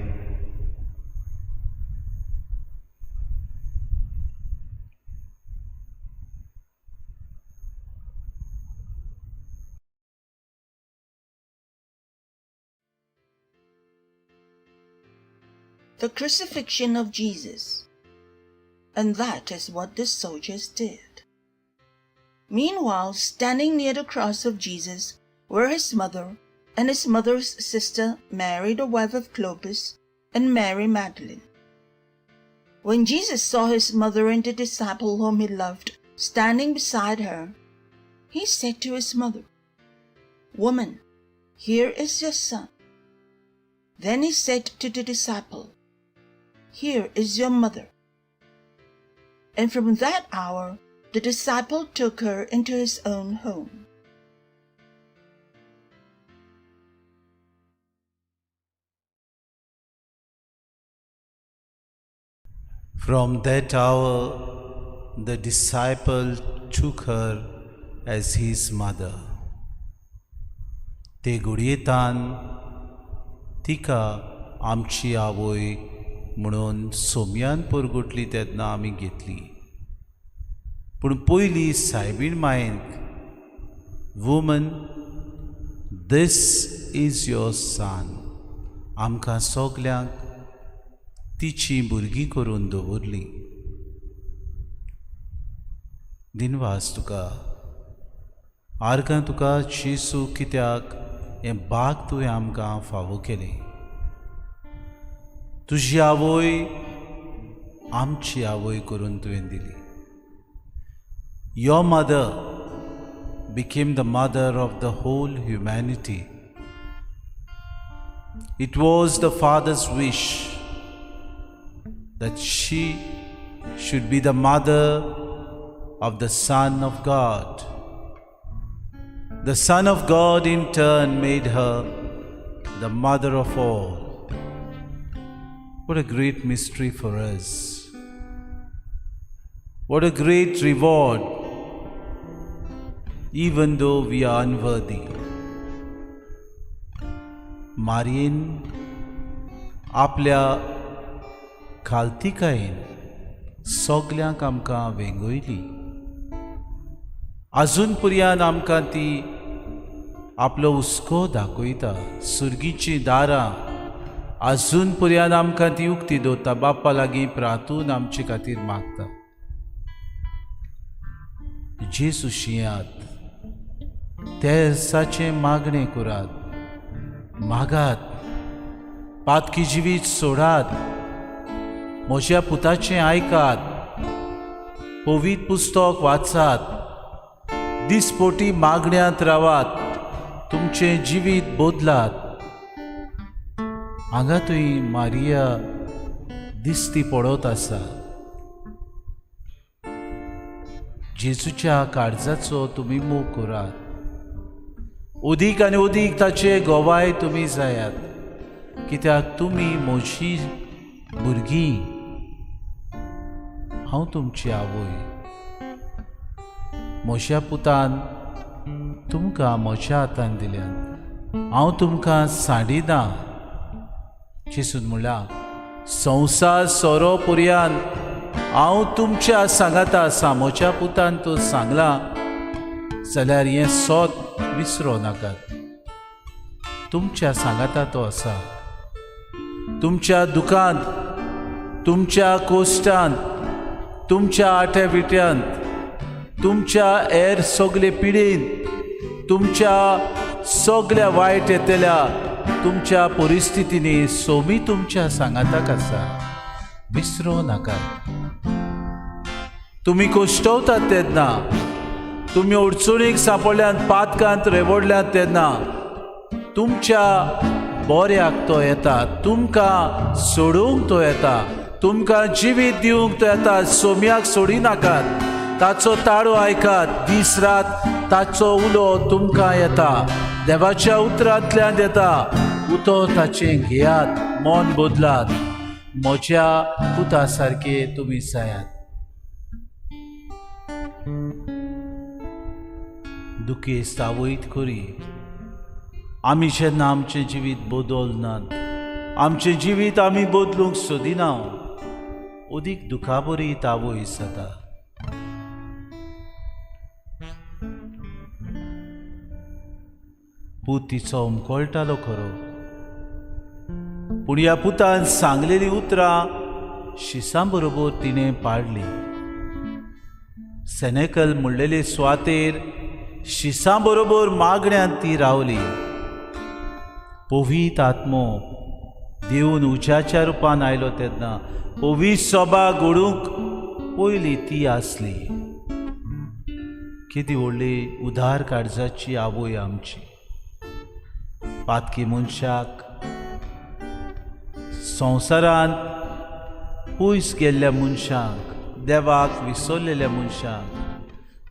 The crucifixion of Jesus. And that is what the soldiers did. Meanwhile, standing near the cross of Jesus were his mother and his mother's sister, Mary, the wife of Clopas, and Mary Magdalene. When Jesus saw his mother and the disciple whom he loved standing beside her, he said to his mother, "Woman, here is your son." Then he said to the disciple, "Here is your mother." And from that hour, the disciple took her into his own home. From that hour, the disciple took her as his mother. ते घडयेतान तिका आमची आवय म्हणून सोम्यान परगटली तेन्ना आमी घेतली. पूण पयलीं सायबीण मायेन, woman, this is your son, आमकां सगल्यांक तिची भुरगीं करून दवरली. दिनवास तुका, आर्गां तुका जेजू, कित्याक हें बाग तुवें आमकां फावो केलें. तुजी आवय आमची आवय करून तुवें दिली. Your mother became the mother of the whole humanity. It was the Father's wish that she should be the mother of the Son of God. The Son of God in turn made her the mother of all. What a great mystery for us. What a great reward, even though we are unworthy. मारयेन आपल्या खालतिकायेन सगल्यांक आमकां वेंगयली. आजून पर्यान आमकां ती आपलो हुस्को दाखयता. सुर्गीचीं दारां आजून पर्यान आमकां ती उक्ती दवरता. बाप्पा लागीं प्रातून आमचे खातीर मागता. जेजू शिंयात, तेर्साचें मागणें करात, मागात, पातकी जिवीत सोडात, म्हज्या पुताचें आयकात, पवित्र पुस्तक वाचात, दिसपोटी मागण्यांत रावात, तुमचें जिवीत बदलात. हांगा थंय मारिया दिसती पडत आसा. जेजूच्या काळजाचो तुमी मोग करात, अदीक आनी अदीक ताचे गोवाय तुमी जायात, कित्याक तुमी म्हजी भुरगीं, हांव तुमची आवय. म्हज्या पुतान तुमकां म्हज्या हातान दिल्यान, हांव तुमकां सांडिना. जेजून म्हणल्यार संवसार सोरो पर्यान हांव तुमच्या सांगाता आसा. म्हज्या पुतान तो सांगला जाल्यार हें सोत विसरो नाकात. तुमच्या सांगाता तो आसा. तुमच्या दुकांत, तुमच्या कोश्टांत, तुमच्या आट्या विट्यांत, तुमच्या हेर सगळे पिडेन, तुमच्या सगळ्या वायट येतल्या तुमच्या परिस्थितींनी सोमी तुमच्या सांगाताक आसा. विसरो नाकात. तुमी कोश्टवतात तेन्ना, तुमी अडचणीक सांपडल्यात, पातकांत रेवडल्यात तेन्ना तुमच्या बऱ्याक तो येता, तुमकां सोडूंक तो येता, तुमकां जिवीत दिवंक तो येता. सोम्याक सोडी नाकात, ताचो ताळो आयकात. दीस रात ताचो उलो तुमकां येता, देवाच्या उतरांतल्यान येता. उतो ताचें घेयात, मन बदलात, म्हज्या पुता सारके तुमी जायात. दुखेस्त आवयत करी आमी जेन्ना आमचें जिवीत बदलनात, आमचें जिवीत आमी बदलूंक सोदिना, अदीक दुखाबरीत आवय जाता. पूत तिचो उमकळटालो खरो, पूण ह्या पुतान सांगलेलीं उतरां शिसां बरोबर तिणें पाडलीं. सेनेकल म्हणलेले सुवातेर शिसां बरोबर मागण्यांत ती रावली. पवित्र आत्मो देवून उज्याच्या रुपान आयलो तेन्ना पवित्र सभा घडूंक पयली ती आसली. कितें व्हडली उदार काळजाची आवय आमची. पातकी मनशाक, संवसारांत पयस गेल्ल्या मनशांक, देवाक विसरलेल्या मनशांक,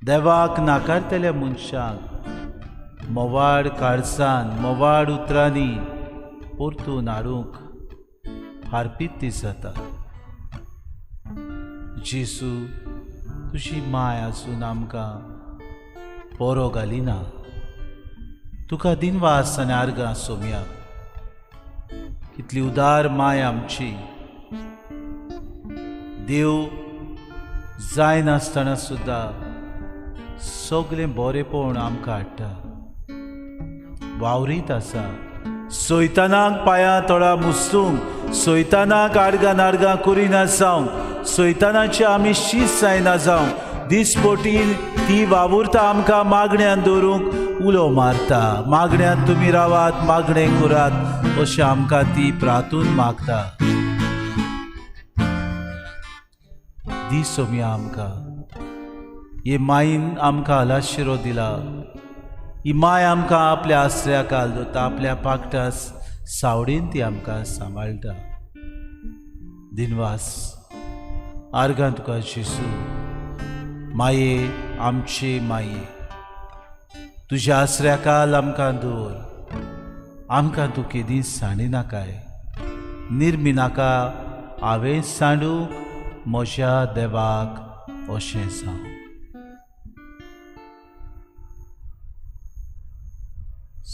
देवाक नाकारतल्या मनशांक मोवाड काळजान, मोवाड उतरांनी परतून हाडूंक हारपीत ती जाता. जेजू, तुजी माय आसून आमकां पोरो घालिना. तुका दिनवास आनी आर्गां सोम्या. कितली उदार माय आमची. देव जायनासतना सुद्दां सगळें बरेपण आमकां हाडटा, वावरीत आसा. सैतानाक पांयां तळा मुस्तूंक, सैतानाक आडगां नाडगां करिना जावंक, सैतानाचे आमी शीस जायना जावंक, दिसपटीन ती वावुरता आमकां मागण्यान दवरूंक उलो मारता. मागण्यांत तुमी रावात, मागणें करात अशें आमकां ती प्रातून मागता. दी सोम्या आमकां हे मायन आमकां आलाशिरो दिला. ही माय आमकां आपल्या आसऱ्याक घाल दवरता, आपल्या पाकटा सावडीन ती आमकां सांबाळटा. दिनवास आर्गां तुका जेजू. माये, आमचे माये, तुज्या आसऱ्या काल आमकां दवर, आमकां तूं केदींच सांडी नाकाय, निर्मी नाका हांवें सांडूंक म्हज्या देवाक अशें जावं.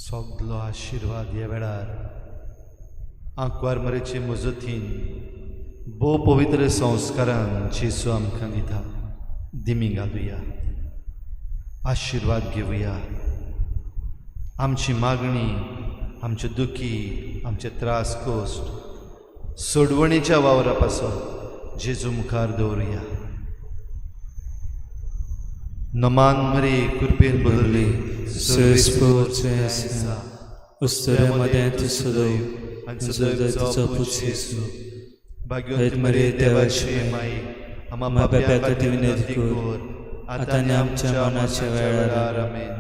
सगलो आशिर्वाद ह्या वेळार आंकवार मरेचे मजतीन भोव पवित्र संस्कारान जेजू आमकां दिता. दिमी घालुया, आशिर्वाद घेवया. आमची मागणी, आमचे दुखी, आमचे त्रास कश्ट सोडवणेच्या वावरा पासत जेजू मुखार दवरुया. नमान मरे कृपेन बदलली भाग्यवंत देवाची माई आम्हा पाप्या खातीर विनंती कर आतां आनी आमच्या मरणाच्या वेळार. आमेन.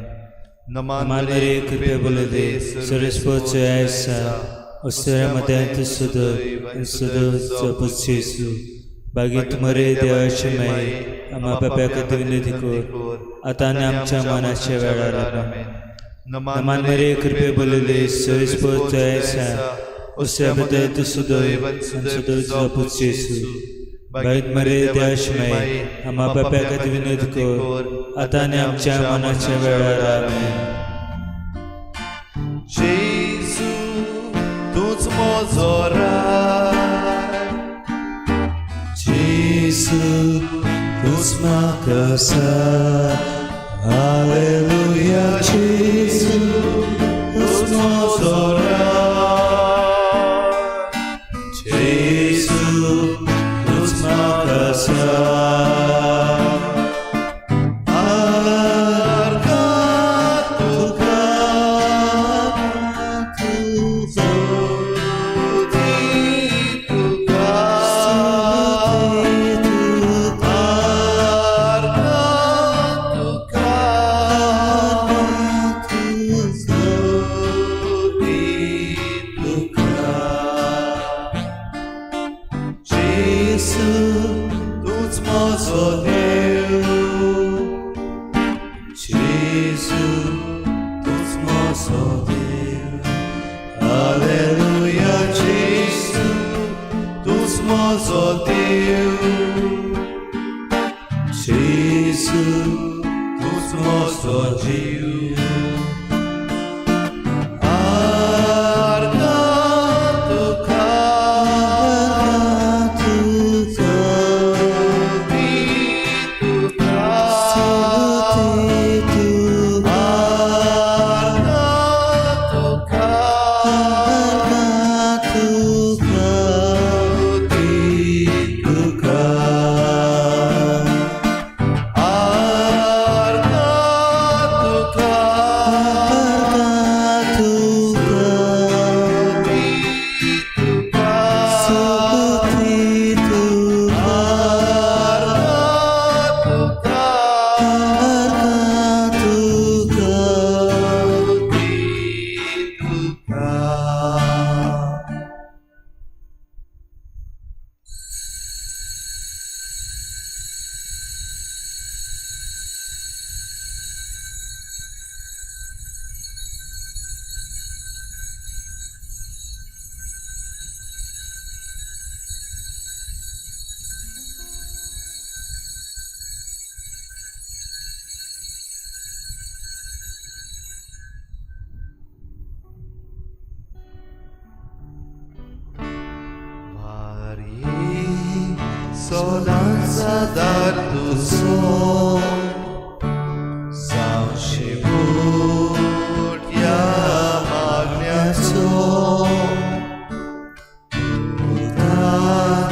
नमान मरे कृपे बोलले सर्वेस्परचो आसा उस्तुऱ्या मदें तूं सदैव आनी सदैव तुजो पूत जेजू. भाग्यवंत मरे देवाची माई आम्हा पाप्या खातीर विनंती कर आतां आनी आमच्या मरणाच्या वेळार. आमेन. नमान मरे कृपे बोलले सर्वेस्परचो आसा उस्तुऱ्या मदें तूं सदैव आनी सदैव तुजो पूत जेजू. भाग्यवंत मरे देवाची माई आम्हा पाप्या खातीर विनंती कर आतां आनी आमच्या मरणाच्या वेळार. आमेन. जेजू तूंच म्हजो राय, जेजू तूंच म्हाका साथ, हालेलुया. जेजू तूंच म्हजो राय, जेजू तूंच म्हाका साथ, आर्गां तुका, स्तुती तुका, आर्गां तुका, स्तुती तुका. जेजू तूंच म्हजो देव, जेजू तूंच म्हजो देव, हालेलुया. जेजू तूंच म्हजो देव, जेजू तूंच म्हजो जीव. आर्गां तुका, स्तुती तुका, आर्गां तुका, स्तुती तुका, आर्गां तुका, स्तुती तुका, आर्गां तुका, स्तुती तुका. मारये सदांच आदार तुजो, जावं शेवट ह्या मागण्याचो. उदार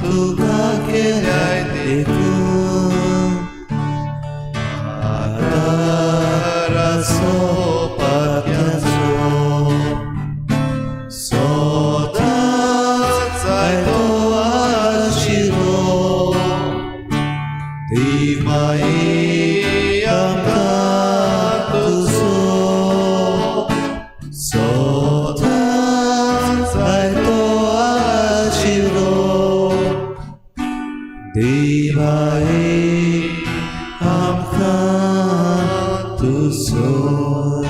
तुका केल्याय देखून आदाराचो पात्याचो सदांच जायतो आशिरो दी माई आमकां तुजो सदांच जायतो आशिरो दी माई आमकां तुजो. तुजो.